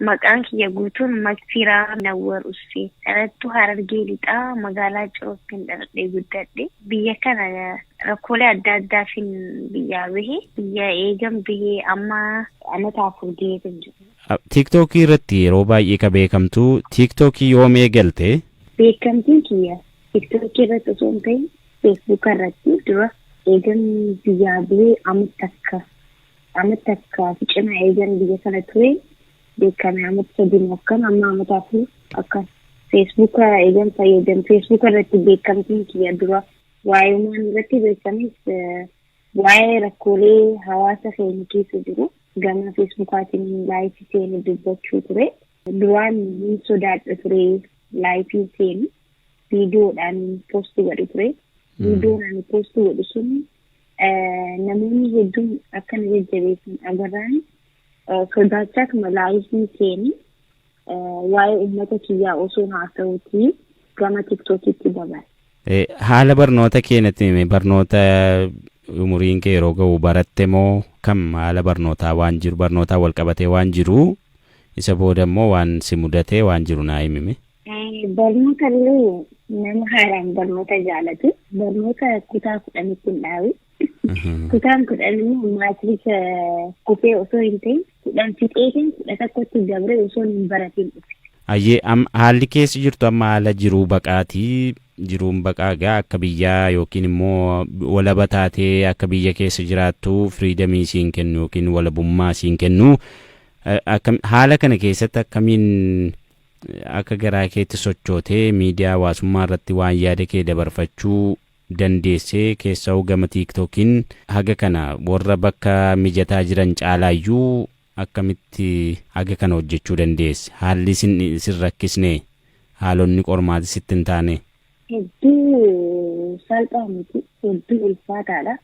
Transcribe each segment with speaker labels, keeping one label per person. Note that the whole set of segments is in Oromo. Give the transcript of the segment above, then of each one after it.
Speaker 1: Maqaan kiyya guutuun Makfiraa Nawwar Ussee. Dhalattuu Harargee Lixaa magaalaa Cirootti dhaladhee guddadhe. Biyya kana rakkoolee adda addaatiin biyyaa bahe. Biyya eegan bahee amma amata 4 gaheetu jiru.
Speaker 2: Tiiktookii irratti yeroo baay'ee ka beekamtu, tiiktookii yoom eegalte?
Speaker 1: Beekamtiin kiyya tiiktookii irratti osoo hin ta'in feesbuuka irratti dura eegan biyyaa bahee amma takka cina eegan biyya kana ture beekame, amata 3 akkan amma amata 4 akka feesbuuka eegan fayyadam. Feesbuuka irratti beekamtiin kiyya dura waa'ee waan irratti beekames waa'ee rakkoolee hawaasa keenya keessa jiru gama feesbuukaatiin live seenee dubbachuu ture. Duraan hin sodaadha ture live seenu, viidiyoodhaan post godhu ture. Viidiyoon ani post godhu sun namoonni hedduun akka na jajjabeessan agarraan sodaachaatuma live seeni waa'ee uummata kiyyaa osoo haasa'uutii gama tiktookitti dabale.
Speaker 2: Haala barnoota keenyatti hime, barnoota umuriin kee yeroo ga'u baratte moo kam? Haala barnootaa waan jiru, barnootaa wal qabatee waan jiru, isa booda immoo waan si mudatee waan jiru naa himime.
Speaker 1: Barnoota illee nama haaraan barnoota jaalatu, barnoota kutaa 10tti hin dhaabe. Kutaan 10 immoo maatirika kufee osoo hin ta'in 10 fixeetiin 11tti dabree osoo hin baratiin dhufe.
Speaker 2: Ayyee, haalli keessa jirtu amma haala jiruu baqaatii. Jiruun baqaa gaa akka biyyaa yookiin immoo walaba taatee akka biyya keessa jiraattu freedom siin kennu yookiin walabummaa siin kennu. Haala kana keessatti akkamiin akka garaa keetti sochootee miidiyaa hawaasummaa irratti waan yaada kee dabarfachuu dandeessee, keessa'uu gama tiiktookiin haga kana warra bakka mijataa jiran caalaayyuu akkamitti haga kana hojjechuu dandeesse? Haalli sin rakkisne, haalonni qormaati sitti hin taane?
Speaker 1: Hedduu salphaa miti, hedduu ulfaataadha.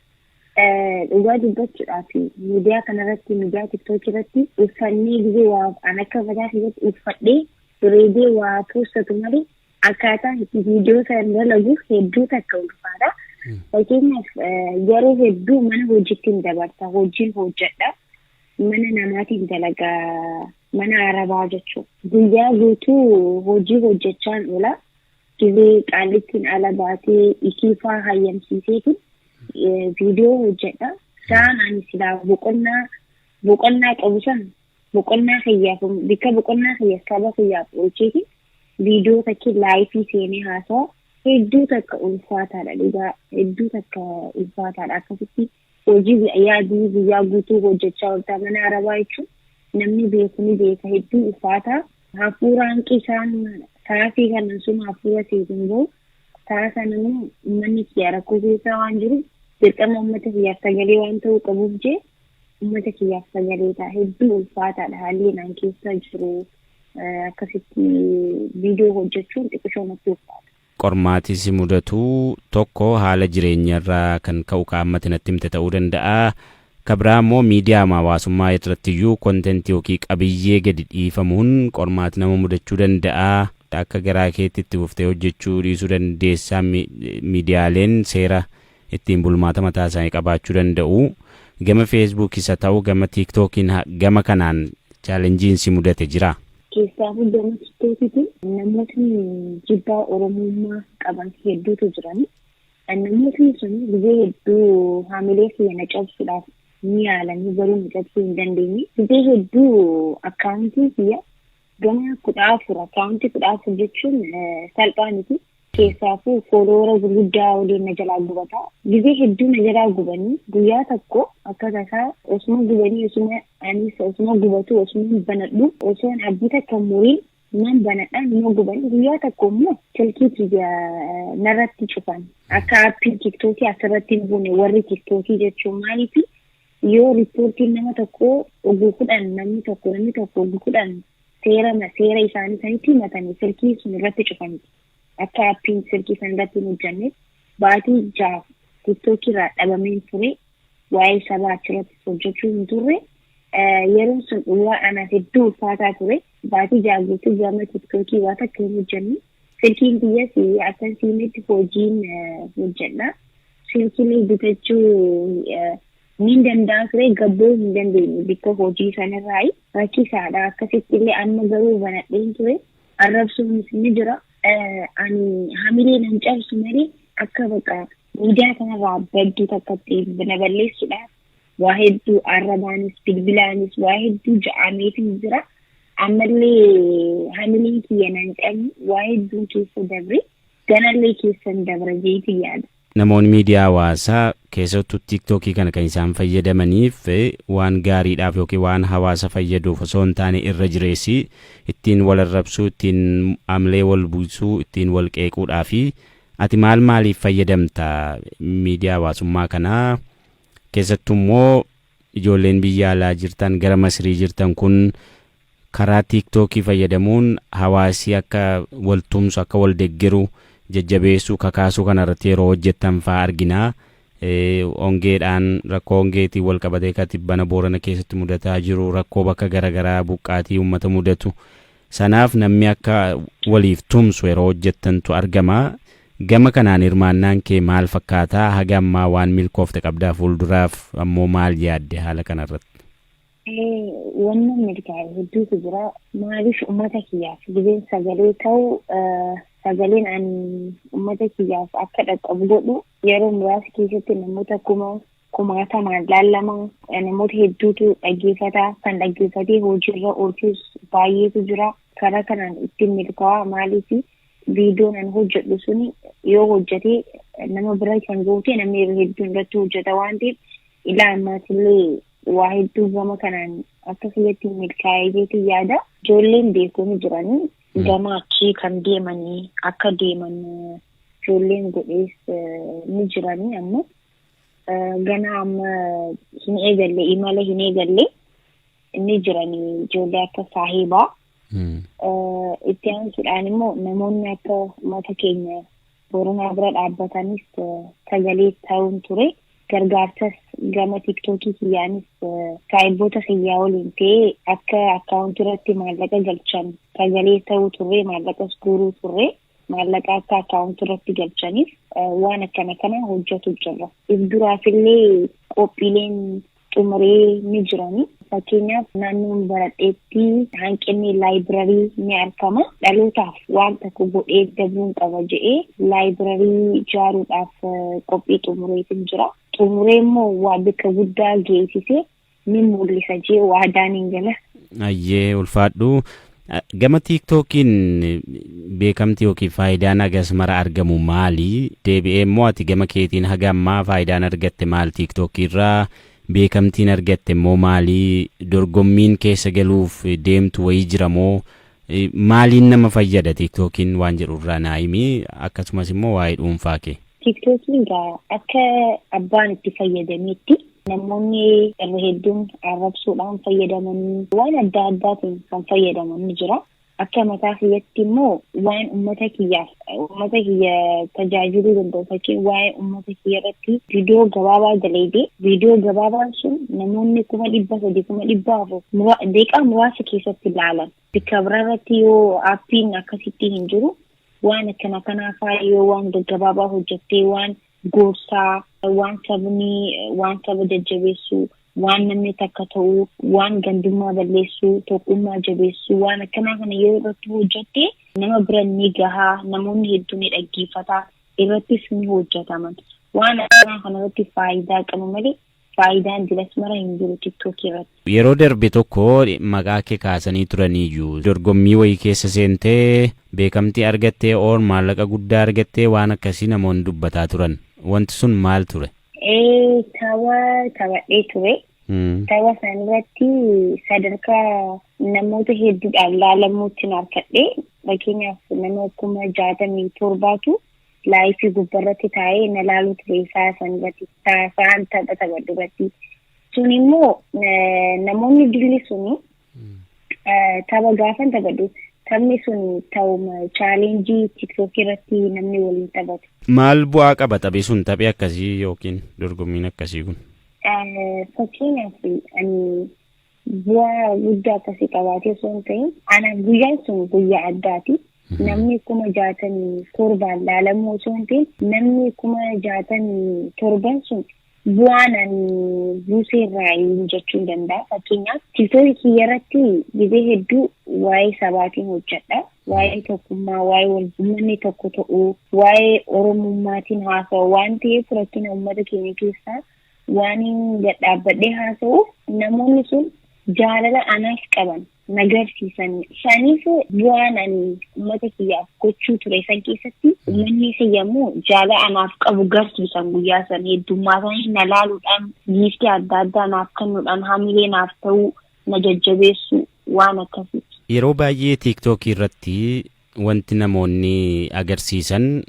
Speaker 1: Dhugaa dubbachuudhaaf miidiyaa kanarratti, miidiyaa tiktookii irratti uffannee gizee waa an akka mataa keessatti uffadhee bareedee waa poostatu malee akkaataa itti viidiyoo sana dalaguuf hedduu takka ulfaata. Fakkeenyaaf yeroo hedduu mana hojiitti hin dabarsa, hojiin hojjedha. Mana namaatiin dalagaa, mana arabaa jechuudha. Guyyaa guutuu hojii hojjechaan oola. Gizee qaallittiin ala baatee isiifaa hayyamsiiseetiin viidiyoo hojjedha. Sa'aan ani silaa boqonnaa qabu san boqonnaa kiyyaaf, bikka boqonnaa kiyya saba kiyyaaf oolcheetiin viidiyoo takki live seenee haasawa. Hedduu takka ulfaataadha, dhugaa hedduu takka ulfaataadha. Akkasitti hojii yaadii guyyaa guutuu hojjechaa ooltaa. Mana arabaa jechuun namni beeku ni beeka, hedduu ulfaataa. Hafuura hanqi isaan sa'aatii kanan sun hafuura seetiin bahu. Sa'a sana immoo uummanni kiyya rakkoo keessa waan jiruuf dirqama uummata kiyyaaf sagalee waan ta'uu qabuuf jee uummata kiyyaaf sagalee ta'a. Hedduu ulfaataadha haalli naan keessa jiru. Akkasitti viidiyoo hojjechuun xiqqishoo natti ulfaata.
Speaker 2: Qormaati si mudatu tokko haala jireenyarraa kan ka'u kaammati natti himte ta'uu danda'a. Ka biraa immoo miidiyaa hawaasummaa irratti iyyuu content yookiin qabiyyee gadi dhiifamuun qormaati nama mudachuu danda'a. Akka garaa keetti itti fuftee hojjechuu dhiisuu dandeessaa, miidiyaaleen seera ittiin bulmaata mataa isaanii qabaachuu danda'u. Gama feesbuukis haa ta'u gama tiiktookiin gama kanaan challengeiin si mudate jira?
Speaker 1: Keessaafuu gama tiiktookiitiin namootni jibbaa Oromummaa qaban hedduutu jirani. Namootni sun gizee hedduu haamilee kiyya na cabsuudhaaf ni yaalanii, garuu na cabsuu hin dandeenye. Gizee hedduu akkaawuntii kiyya gama 14, akkaawuntii 14 jechuun salphaa miti. Keessaafuu follower gurguddaa waliin na jalaa gubata. Gizee hedduu na jalaa gubanii guyyaa tokko akka tasaa osuma gubanii, osuma anis osuma gubatu, osuma banadhu, osoon abdii takka muriin nan banadha, numa gubanii, guyyaa tokko immoo silkii kiyya narratti cufan. Akka aappii tiktookii asirratti hin buune warri tiktookii jechuun maaliifi yoo riippoortiin nama tokko oguu 10, namni tokko oguu 10 seera isaanii sanitti himatanii silkii sun irratti cufanii akka aappiin silkii san irratti hin hojjanneef baatii 6f tiktookii irraa dhabameen ture. Waa'ee sabaa achirratti hojjechuu hin turre. Yeroon sun dhugaa anaaf hedduu ulfaataa ture. Baatii 6 guutuu gama tiktookii waa takka hin hojjanne. Silkiin kiyyas akka siimitti hojiin hojjedha. Silkiilee bitachuu Niin danda'a ture, gabboo hin dandeenye bikka hojii sanarraayi rakkisaadha. Akkasitti illee amma garuu banadheen ture, arrabsuunis ni jira. Ani hamilee nan cabsu malee akka baqa miidiyaa kanarraa badduu takkatti na balleessuudhaaf waa hedduu arrabaanis bilbilaanis waa hedduu ja'ameetiin jira. Ammallee hamileen kiyya nan cabnu, waa hedduun keessa dabre, ganallee keessan dabra jeetii yaada.
Speaker 2: Namoonni miidiyaa hawaasaa, keessattuu Tiiktookii kana, kan isaan fayyadamaniif waan gaariidhaaf yookiin waan hawaasa fayyaduuf osoo hin taane, irra jireessi ittiin wal arrabsuu, ittiin hamilee wal buusuu, ittiin wal qeequudhaa. Fi ati maal maaliif fayyadamta miidiyaa hawaasummaa kanaa? Keessattuu immoo ijoolleen biyya alaa jirtan, gara Masrii jirtan kun, karaa Tiiktookii fayyadamuun hawaasi akka wal tumsu, akka wal deeggaru, jajjabeessuu, kakaasuu kana irratti yeroo hojjettan fa'aa arginaa. Hongeedhaan, rakkoo hongeetiin wal qabatee katibbana Boorana keessatti mudataa jiru, rakkoo bakka garaagaraa, buqqaatii uummata mudatu sanaaf namni akka waliif tumsu yeroo hojjettantu argama. Gama kanaan hirmaannaan kee maal fakkaataa? Haga ammaa waan milkoofte qabdaa? Fuulduraaf ammoo maal yaadde haala kanarratti?
Speaker 1: Wanni milkaa'e hedduutu jira. Maaliif, uummata kiyyaaf gizeen sagalee ta'u, sagaleen ani uummata kiyyaaf akka dhaqqabu godhu yeroo muraasa keessatti namoota kuma kumaatamaan laallama, namoota hedduutu dhaggeeffata, kan dhaggeeffatee hojiirra oolchus baay'eetu jira. Karaa kanaan ittiin milkaa'aa. Maaliif, viidiyoon ani hojjedhu suni yoo hojjetee nama bira kan goote, namni yeroo hedduun irratti hojjeta waan ta'eef, ilaa ammaatillee waa hedduu gama kanaan akka kiyyatti milkaa'ee jeetii yaada. Ijoolleen beekonni jiranii gama achii kan deemanii akka deeman ijoolleen godhees ni jiranii. Amma gana amma hin eegalle, imala hin eegalle, ni jiranii ijoollee akka saahibaa. Itti aansuudhaan immoo namoonni akka uummata keenya Booranaa bira dhaabbatanis sagalee ta'uun ture. Gargaarsas gama Tiiktookii kiyyaanis saahiboota kiyyaa waliin ta'ee akka akkaawuntii irratti maallaqa galchan sagalee ta'uu turre, maallaqas guuruu turre, maallaqa akka akkaawuntii irratti galchaniif waan akkana kana hojjetu jirra. If duraafillee qophiileen xumuree ni jirani. Fakkeenyaaf, naannoon baradheetti hanqinni library ni argama. Dhalootaaf waan tokko godhee dabuun qaba jedhee library ijaaruudhaaf qophii xumureetiin jira. Xumuree immoo waa bakka guddaa geessisee ni mul'isa jee waadaan hin gala.
Speaker 2: Ayyee, ulfaadhu. Gama Tiiktookiin beekamtii yookiin faayidaan hagas mara argamu maali? Deebi'ee immoo ati gama keetiin haga ammaa faayidaan argatte maal Tiiktookii irraa? Beekamtiin argatte immoo maali? Dorgommiin keessa galuuf deemtu wayii jira moo? Maaliin nama fayyada Tiiktookiin waan jedhu irraa naa himi, akkasumas immoo waa'ee dhuunfaa kee.
Speaker 1: Tiiktookiin gaa akka abbaan itti fayyadametti, namoonni irra hedduun arrabsuudhaan fayyadamanii, waan adda addaatiin kan fayyadaman ni jira. Akka mataa kiyyatti immoo waan uummata kiyyaaf, uummata kiyya tajaajiluu danda'u, fakkii waa'ee uummata kiyya irratti viidiyoo gabaabaa dalaydee, viidiyoo gabaabaan sun namoonni 300,000, 400,000 daqiiqaa muraasa keessatti ilaalan. Bakka biraa irratti yoo aappiin akkasitti hin jiru, waan akkana kanaafaa yoo waan gaggabaabaa hojjettee, waan gorsaa, waan sabni, waan saba jajjabeessuu, waan namni takka ta'uu, waan gandummaa balleessuu, tokkummaa jabeessuu, waan akkanaa kana yeroo irratti hojjette nama bira ni gahaa, namoonni hedduun ni dhaggeeffataa, irrattis ni hojjetaman. Waan akkanaa kana irratti faayidaa qabu malee faayidaan dilas mara hin jiru Tiktookii irratti.
Speaker 2: Yeroo darbe tokko maqaa kee kaasanii turaniyyuu, dorgommii wayii keessa seentee beekamtii argattee oor maallaqa guddaa argattee, waan akkasii namoonni dubbataa turan. Wanti sun maal ture?
Speaker 1: Tapha taphadhee ture. Tapha san irratti sadarkaa namoota hedduudhaan laalamuutti harkadhe. Fakkeenyaaf, nama 67,000tu live gubbarratti taa'ee na laaluu ture isaa san irratti, sa'aan tapha taphadhu irratti. Sun immoo namoonni dilli suni tapha gaafan taphadhu, taphni sun ta'uma challenge Tiktookii irratti namni waliin taphatu.
Speaker 2: Maal bu'aa qaba taphi sun, taphii akkasii yookiin dorgommiin akkasii kun?
Speaker 1: Fakkeenyaaf, ani bu'aa guddaa akkasii qabaatee osoo hin ta'in, anaaf guyyaan sun guyyaa addaati. Namni 67,000 laalamuu osoo hin ta'in, namni 67,000 sun Bu'aan ani buuseerraa jechuu hin danda'a. Fakkeenyaaf, TikTokii kiyya irratti gizee hedduu waa'ee sabaatiin hojjedha. Waa'ee tokkummaa, waa'ee wal uummanni tokko ta'uu, waa'ee oromummaatiin haasa'u waan ta'eef, rakkina uummata keenya keessaa waan gadhaabbadhee haasa'uuf, namoonni sun jaalala anaaf qaban nagarsiisan. Saniif bu'aan ani uummata kiyyaaf gochuu ture san keessatti, uummanni kiyya immoo jaalala anaaf qabu garsiisan. Guyyaa san heddummaatanii na laaluudhaan, giiftii adda addaa naaf kennuudhaan, hamilee naaf ta'uu, na jajjabeessu, waan akkasii.
Speaker 2: Yeroo baay'ee TikTokii irratti wanti namoonni agarsiisan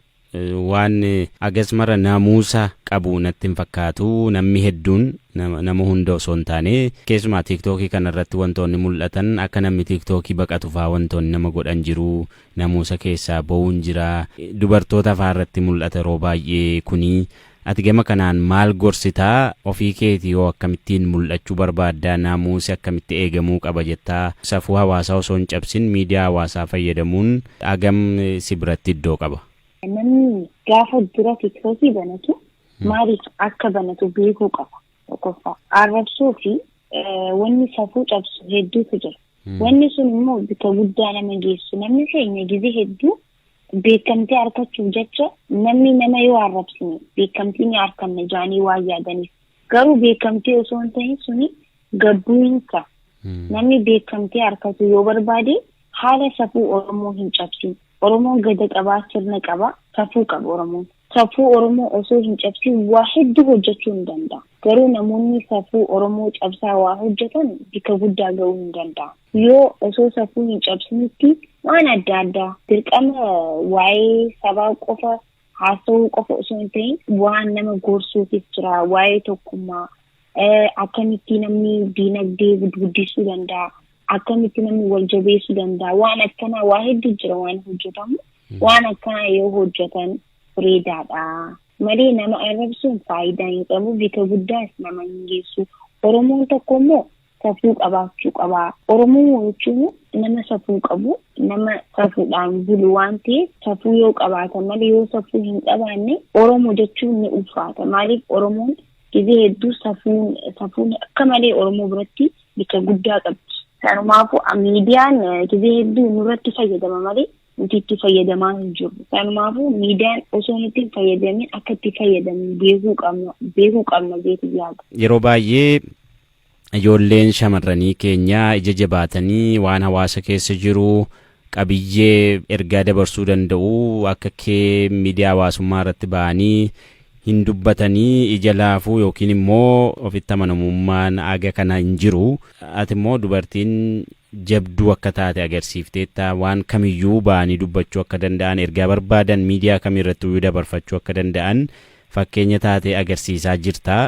Speaker 2: waan agas mara naamusa qabu natti hin fakkaatu. Namni hedduun, nama hunda osoo hin taane, keessumaa TikTokii kana irratti wantoonni mul'atan akka namni TikTokii baqatu faa wantoonni nama godhan jiru. Namuusa keessaa ba'uun jira, dubartoota faa irratti mul'ata yeroo baay'ee kuni. Ati gama kanaan maal gorsitaa? Ofii keetii yoo akkamittiin mul'achuu barbaaddaa? Naamusi akkamitti eegamuu qaba jettaa? Safuu hawaasaa osoo hin cabsin miidiyaa hawaasaa fayyadamuun hagam si biratti iddoo qaba?
Speaker 1: Namni gaafa dura TikTokii banatu maaliif akka banatu beekuu qaba. Tokkoffaa, arrabsoo fi wanni safuu cabsu hedduutu jira. Wanni sun immoo bika guddaa nama geessu. Namni keenya gizee hedduu beekamtii argachuuf jecha, namni nama yoo arrabsine beekamtii ni arganna jaanii waan yaadaniif. Garuu beekamtii osoo hin ta'in suni gabbu'insa. Namni beekamtii argatu yoo barbaade, haala safuu Oromoo hin cabsin. Oromoon gada qabaa, sirna qabaa, safuu qaba Oromoon. Safuu Oromoo osoo hin cabsin waa hedduu hojjechuu hin danda'a. Garuu namoonni safuu Oromoo cabsaa waa hojjetan bika guddaa ga'uu hin danda'an. Yoo osoo safuu hin cabsinitti waan adda addaa, dirqama waa'ee sabaa qofa haasa'uu qofa osoo hin ta'in, waan nama gorsuufis jira, waa'ee tokkummaa, akkamitti namni diinagdee guddisuu danda'a, akkamitti namni wal jabeessuu danda'a, waan akkanaa waa hedduu jira waan hojjetamu. Waan akkanaa yoo hojjetan bareedaadha. Malee nama arrabsuun faayidaa hin qabu, bika guddaas nama hin geessu. Oromoon tokko immoo safuu qabaachuu qaba. Oromoo jechuun nama safuu qabu, nama safuudhaan bulu waan ta'eef, safuu yoo qabaatan malee, yoo safuu hin qabaanne Oromoo jechuun ni ulfaata. Maaliif? Oromoon gizee hedduu safuun akka malee Oromoo biratti bika guddaa qabdi. Sanumaafuu miidiyaan gizee hedduu nurratti fayyadama malee nuti itti fayyadamaa hin jirru. Sanumaafuu miidiyaan osoo nuti hin fayyadamin akka itti fayyadamnu beekuu qabna jeetu yaada.
Speaker 2: Yeroo baay'ee ijoolleen shamarranii keenya ija jabaatanii waan hawaasa keessa jiru qabiyyee ergaa dabarsuu danda'u akka kee miidiyaa hawaasummaa irratti ba'anii hin dubbatanii, ija laafuu yookiin immoo ofitti amanamummaan aga kana hin jiru. Ati immoo dubartiin jabduu akka taate agarsiifteetta. Waan kamiyyuu ba'anii dubbachuu akka danda'an, ergaa barbaadan miidiyaa kamirratti iyyuu dabarfachuu akka danda'an fakkeenya taate agarsiisaa jirta.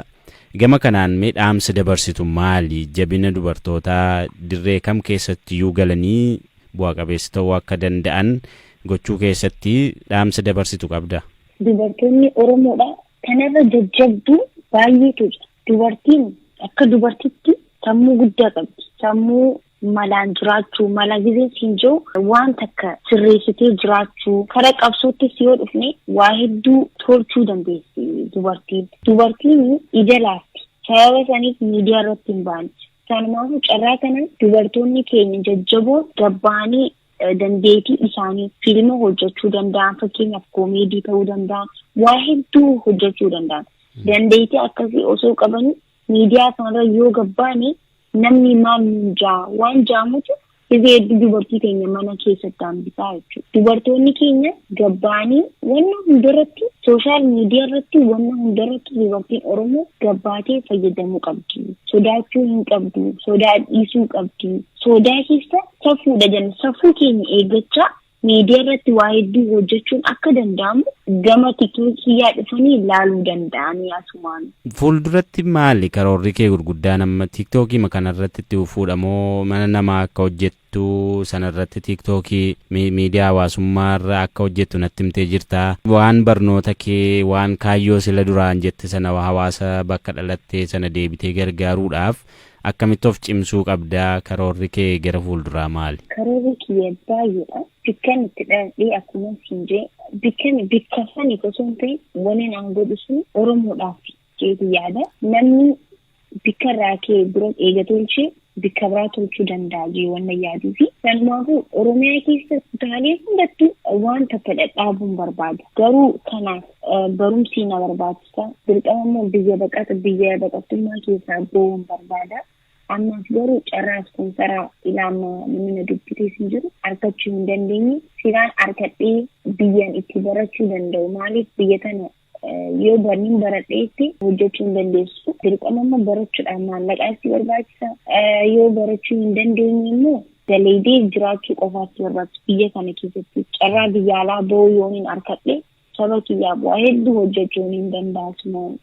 Speaker 2: Gama kanaan mee dhaamsa dabarsitu maali? Jabina dubartootaa dirree kam keessatti iyyuu galanii bu'a qabeessa ta'uu akka danda'an gochuu keessatti dhaamsa dabarsitu qabda?
Speaker 1: Dubartoonni Oromoodha. Kanarra jajjabduu baay'eetu jira. Dubartiin akka dubartitti sammuu guddaa qabdi. Sammuu malaan jiraachuu, mala gizee siin jiru waan takka sirreessitee jiraachuu, karaa qabsoottis yoo dhufne waa hedduu tolchuu dandeessi dubartiin. Dubartiin ija laafti. Sababa saniif miidiyaa irratti hin baane. Sanumaafuu carraa kana dubartoonni keenya jajjaboo gabbaanii dandeettii isaanii fiilma hojjechuu danda'an, fakkeenyaaf koomeedii ta'uu danda'an, waa hedduu hojjechuu danda'an. Dandeettii akkasii osoo qabanii miidiyaa kanarra yoo gabbaane, namni maal nuun jaa waan jaamutu gizee hedduu dubartii keenya mana keessatti hambisaa jechuudha. Dubartoonni keenya gabbaanii wanna hundarratti, social media irratti, wanna hundarratti dubartiin Oromoo gabbaatee fayyadamuu qabdi. Sodaachuu hin qabdu. Sodaa dhiisuu qabdi. Sodaa keessa safuudha jenna. Safuu keenya eeggachaa miidiyaa irratti waa hedduu hojjechuun akka danda'amu gama TikTokiyyaa dhufanii ilaaluu danda'anii asumaan.
Speaker 2: Fuulduratti maali karoorri kee gurguddaan amma? TikTokii kanarratti itti fuudhamoo mana namaa akka hojjettu sanarratti TikTokii miidiyaa hawaasummaarra akka hojjettu natti himtee jirta. Waan barnoota kee, waan kaayyoo sila duraan jette sana, hawaasa bakka dhalattee sana deebitee gargaaruudhaaf akkamitti of cimsuu qabdaa? Karoorri kee gara fuulduraa maali?
Speaker 1: Karoorri kiyya baay'eedha. Bikkan itti dhaladhee, akkuma siin jee, bikkan bikka saniif osoo hin ta'in, wanni an godhu sun Oromoodhaaf. Jeeti yaada. Namni bikka irraa ka'e bira eega tolchee bikka biraa tolchuu danda'a jee wanna yaaduu fi sanumaafuu Oromiyaa keessa kutaalee hundattuu waan takka dhadhaabuun barbaada. Garuu kanaaf barumsi na barbaachisa. Dirqama immoo biyya baqata biyya baqattummaa keessaa bahuun barbaada. Ammaaf garuu carraa ispoonsaraa ilaama namni na dubbitees hin jiru argachuu hin dandeenye. Silaan argadhee biyyaan itti barachuu danda'u. Maaliif biyya tana yoo barniin baradheetti hojjechuu hin dandeessu. Dirqama immoo barachuudhaan maallaqaa si barbaachisa. Yoo barachuu hin dandeenye immoo dalaydee jiraachuu qofaatti barbaachisa biyya kana keessatti. Carraa biyya alaa bahuu yoon hin argadhe saba kiyyaa bu'aa hedduu hojjechuu hin danda'u.